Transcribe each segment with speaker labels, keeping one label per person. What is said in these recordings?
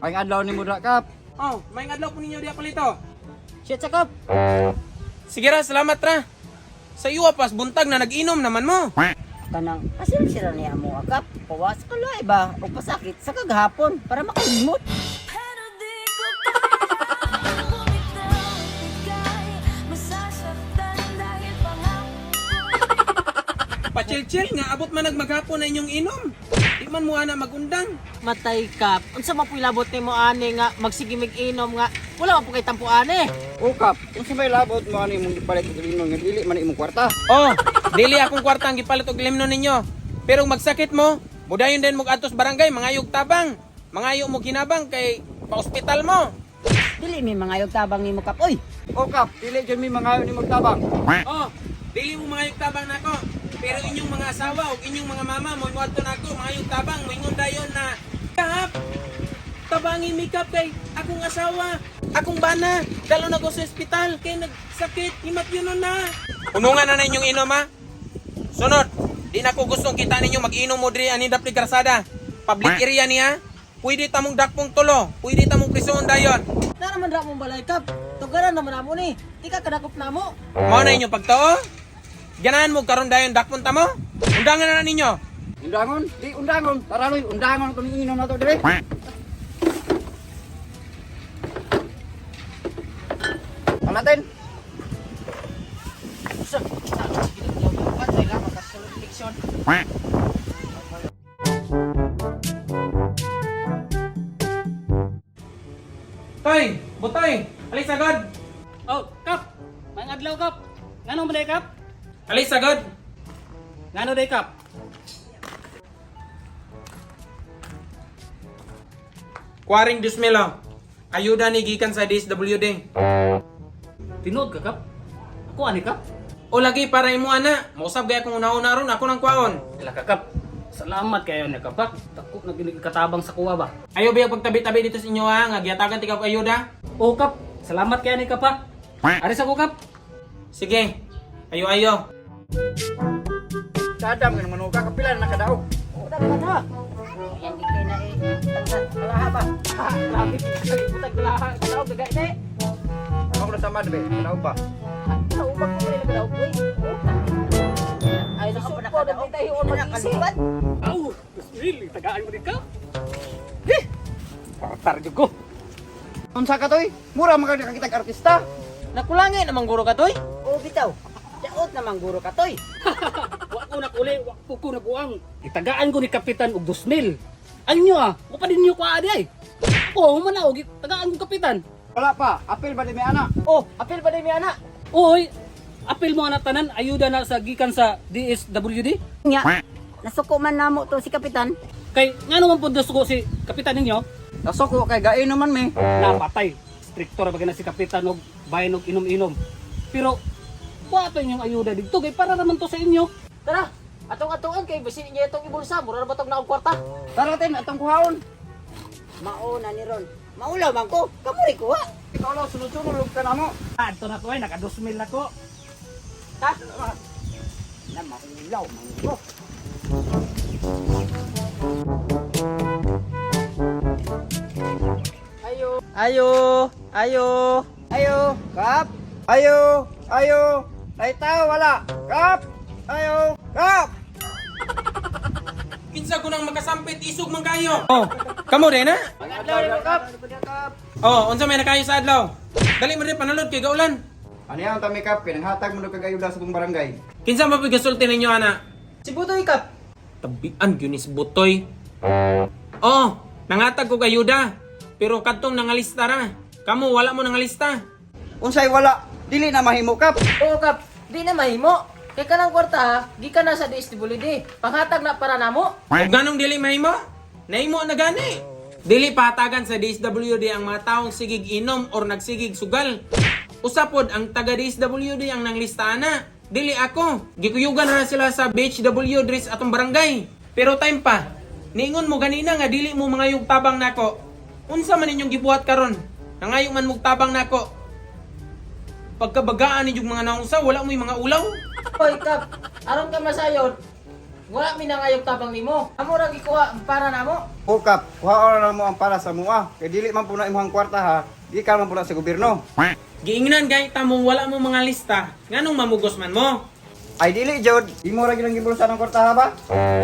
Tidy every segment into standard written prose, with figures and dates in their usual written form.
Speaker 1: May adlaw ni mo dra, Kap.
Speaker 2: Oh, may adlaw po ninyo diya palito.
Speaker 3: Shit sa, Kap.
Speaker 2: Sige ra, salamat ra. Sa iyo pas buntag na nag-inom naman mo.
Speaker 3: Kanang asil sila niya mo akap. Pawas ka lang ba o pasakit sa kagahapon para makalimot.
Speaker 4: Pero di ko kaya bumitaw. Ika'y masasaktan dahil pangako.
Speaker 2: Pachil-chill nga abot man nagmaghapon na inyong inom. Di man mo ana magundang.
Speaker 5: Matay, Kap. Unsa man po'y labot nimo ani nga magsigimig inom nga wala man po kay tampo ani.
Speaker 1: O, Kap, unsa may labot mo ani imong gipalit og limon nga dili man imong kwarta?
Speaker 2: Oh, dili akong kwarta ang gipalit og limno ninyo. Pero magsakit mo, mudayon din mo adtos barangay, mangayog tabang. Mangayo mo ginabang kay pa-ospital mo.
Speaker 3: Dili mi mangayog tabang nimo, Kap. Oy,
Speaker 1: O, Kap, dili jud mi mangayo nimo tabang.
Speaker 2: Oh, dili mo mangayog tabang nako. Pero inyong mga asawa ug inyong mga mama mo moadto nako mangayog tabang, moingon dayon na Kap, tabangin mi Kap kay akong asawa, akong bana, dalo na ko sa ospital kay nagsakit, himatyonon na. Punungan na na inyong inom ha. Sunod, di na ko gustong kita ninyo mag-inom mo diri ani dapli karsada. Public area niya. Pwede tamong dakpong tulo, pwede tamong prison dayon.
Speaker 5: Nara man ra mong balay, Kap. Tugaran naman namo ni. Di ka kadakop namo.
Speaker 2: Mao na inyong pagtuo? Ganahan mo karon dayon dakpon ta mo? Undangan na na ninyo.
Speaker 1: Undangon, di undangon. Tara loy, undangon kung inom na to dire. Palatin.
Speaker 5: Usa, sige lang patay lang makasulod leksyon.
Speaker 2: Toy, butoy, alis agad.
Speaker 6: Oh, Kap! May adlaw, Kap! Ngano man day, Kap?
Speaker 2: Alis agad.
Speaker 6: Ngano day, Kap?
Speaker 2: Kuwaring 2,000. Ayuda ni gikan sa DSWD.
Speaker 6: Tinuod ka, Kap? Ako ani, Kap?
Speaker 2: O lagi para imo ana, mausab gaya kung una-una ron ako nang kwaon.
Speaker 6: Ila ka, Kap. Salamat kayo na, Kap. Ha? Dako na gini katabang sa kuwa ba?
Speaker 2: Ayo biya pagtabi-tabi dito sa inyo ha, nga gihatagan tika og ayuda.
Speaker 6: Oh, Kap. Salamat kayo ni Kap, ha? Ari sa ko, Kap.
Speaker 2: Sige. Ayo ayo.
Speaker 1: Sadam ka naman ka kapila na nakadaog.
Speaker 3: udah ka na. Yan di kay na eh. Kalaha ba?
Speaker 5: Ha, grabe butag laha. Kadaog gagay ni.
Speaker 1: Ako na sama dibe, kadaog ba?
Speaker 5: Naubag ko rin nagadaog oy. Ay,
Speaker 3: Sa
Speaker 5: sa
Speaker 3: pa
Speaker 5: po
Speaker 3: nakadaog.
Speaker 5: tayo mag-isip.
Speaker 3: Nakalipat.
Speaker 6: Aw, Bismil, tagaan mo din, Kap. Eh! Partar jud ko.
Speaker 1: Unsa ka toy? Mura man ka nakakitag artista.
Speaker 5: Nakulangin namang guro ka toy.
Speaker 3: O bitaw. Daot namang guro ka toy.
Speaker 6: Wa ko nakuli, wa ko ko nabuang. Itagaan ko ni Kapitan og 2,000. Anyo ah, wa pa din niyo ko adi ay. Ako human na og tagaan ko kapitan.
Speaker 1: Wala pa, apil ba di may ana?
Speaker 5: Oh, apil ba di mi ana?
Speaker 6: Oy, apil mo anak tanan ayuda na sa gikan sa DSWD.
Speaker 3: Nya. Nasuko man namo to si kapitan.
Speaker 6: Kay ngano man pud nasuko si kapitan ninyo?
Speaker 1: Nasuko kay gain naman mi.
Speaker 6: Napatay. Stricto ra ba na si kapitan og bayan og inom-inom. Pero wa pa inyong ayuda didto kay para naman to sa inyo.
Speaker 5: Tara, atong-atongan kay bisin niya itong ibulsa, mura na ba tong naog kwarta?
Speaker 1: Tara tin, atong kuhaon.
Speaker 3: Mao na ni Ron. Maulaw man ko. Kamuri ko ha.
Speaker 1: Ikaw lang sunod-sunod ka namo.
Speaker 6: Adto na ko ay naka 2,000 na ko.
Speaker 5: Ta?
Speaker 3: Na maulaw man ko.
Speaker 5: Ayo. Ayo, ayo.
Speaker 1: Ayo, Kap. Ayo, ayo. Naitaw wala. Kap. Ayo, Kap.
Speaker 2: Kinsa ko nang makasampit isog man kayo. Oh, kamo rin ha?
Speaker 1: Adlaw ni Kap. Kap.
Speaker 2: Oh, unsa may nakayo sa adlaw? Dali mo rin panalod kay gaulan.
Speaker 1: Ano yan tami Kap, kay nanghatag mo kag ayuda sa buong barangay.
Speaker 2: Kinsa man pud gasulti ninyo ana?
Speaker 5: Si Butoy, Kap.
Speaker 2: Tabian gyud ni si Butoy. Oh, nangatag ko ayuda. Pero kadtong nangalista ra. Kamo wala mo nangalista.
Speaker 1: Unsay wala, dili na mahimo Kap.
Speaker 5: Oo, Kap. Di na mahimo. Kay kanang kwarta ha, gikan na sa DSWD. Panghatag na para namo.
Speaker 2: Ug ganong dili mahimo? Nahimo na gani. Dili pahatagan sa DSWD ang mga taong sigig inom or nagsigig sugal. Usa pod ang taga DSWD ang nanglista ana. Dili ako. Gikuyugan na sila sa BHW diri sa atong barangay. Pero time pa. Niingon mo ganina nga dili mo mangayog tabang nako. Unsa man inyong gibuhat karon? Nangayo man mog tabang nako. Pagkabagaan ninyong mga naungsa, wala mo'y mga ulaw.
Speaker 5: Hoy, Kap. Aron ka masayon. Wala mi nangayog tabang nimo. Amo ra gikuha ang para namo.
Speaker 1: O Kap, kuha na mo ang para sa mua. Kay dili man po na imong kwarta ha. Gikan man po na sa gobyerno.
Speaker 2: Giingnan gay tamong wala mo mga lista. Nganong mamugos man mo?
Speaker 1: Ay dili jud, imo ra gyud ang gibulsa ng kwarta ha ba?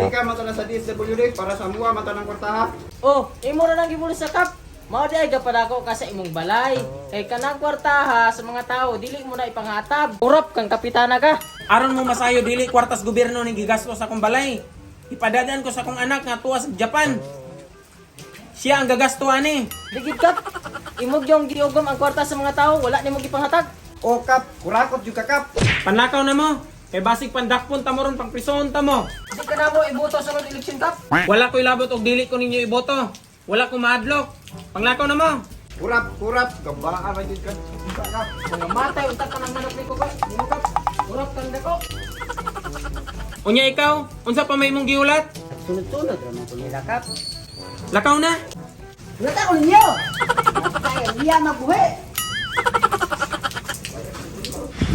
Speaker 1: Gikan man to na sa DSWD para sa mua man to ng kwarta ha.
Speaker 5: Oh, imo ra nang gibulos sa kap. Mao di ay gapadako ka sa imong balay. Kay kanang kwartaha sa mga tao dili mo na ipanghatab. Urap kang kapitana ka.
Speaker 2: Aron mo masayo dili kwartas gobyerno ning gigastos sa akong balay. Ipadadan ko sa akong anak nga tuwa sa Japan. Siya ang gagasto ani.
Speaker 5: Digid kap. Imog yung giugom ang kwarta sa mga tao, wala nimo gipanghatag.
Speaker 1: O Kap, kurakot jud ka Kap.
Speaker 2: Panlakaw na mo. Kay basig pandakpon ta mo ron pang prison ta mo.
Speaker 5: Di ka na mo iboto sa sunod election kap.
Speaker 2: Wala ko'y labot og dili ko ninyo iboto. Wala ko maadlok. Panglakaw na mo.
Speaker 1: Kurap, kurap, gabaan ra jud ka. Kap.
Speaker 5: Mga matay unta ka ng manok ni ko kap. Nimo kap. Urap kang dako.
Speaker 2: Unya ikaw, unsa pa may imong giulat?
Speaker 3: Sunod-sunod ra man ko nila kap.
Speaker 2: Lakaw na.
Speaker 3: Wala ko ninyo. Kaya niya mabuhi.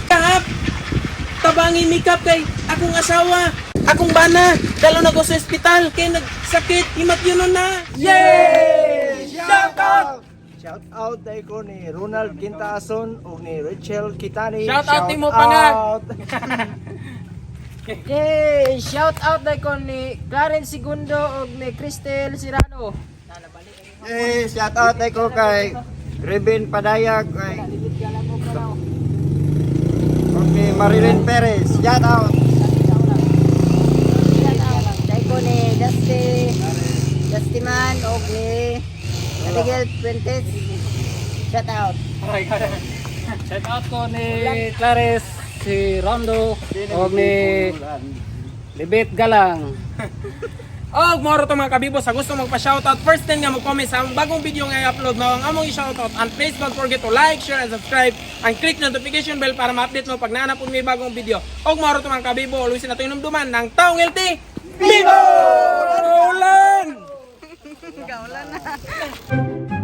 Speaker 2: Kahap! Tabangi makeup kay akong asawa, akong bana, dalo na ko sa ospital kay nagsakit, himatyonon na.
Speaker 1: Yay! Shout out!
Speaker 7: Shout out dahil ko ni Ronald Quintaason o ni Rachel Kitani.
Speaker 2: Shout out nimo, Pangag.
Speaker 7: out.
Speaker 5: Yay! Shout out dai ko ni Clarence Segundo ug ni Cristel Serrano.
Speaker 1: Eh, shout out ay ko kay Ruben Padayag kay Okay, Marilyn Perez. Shout out.
Speaker 3: Dahil ko ni Dusty, Dusty Man og ni Abigail Fuentes. Shout out.
Speaker 6: Shout out ko ni Clarice, si Rondo, o ni Libet Galang.
Speaker 2: Og moro to mga kabibo sa gusto magpa-shoutout, first time nga mo-comment sa among bagong video nga i-upload mo ang among i-shoutout, and please don't forget to like, share and subscribe and click notification bell para ma-update mo pag naanap may bagong video. Og moro to mga kabibo, always na ito inumduman ng taong LT. Bibo! Ulan!
Speaker 3: Kaulan na.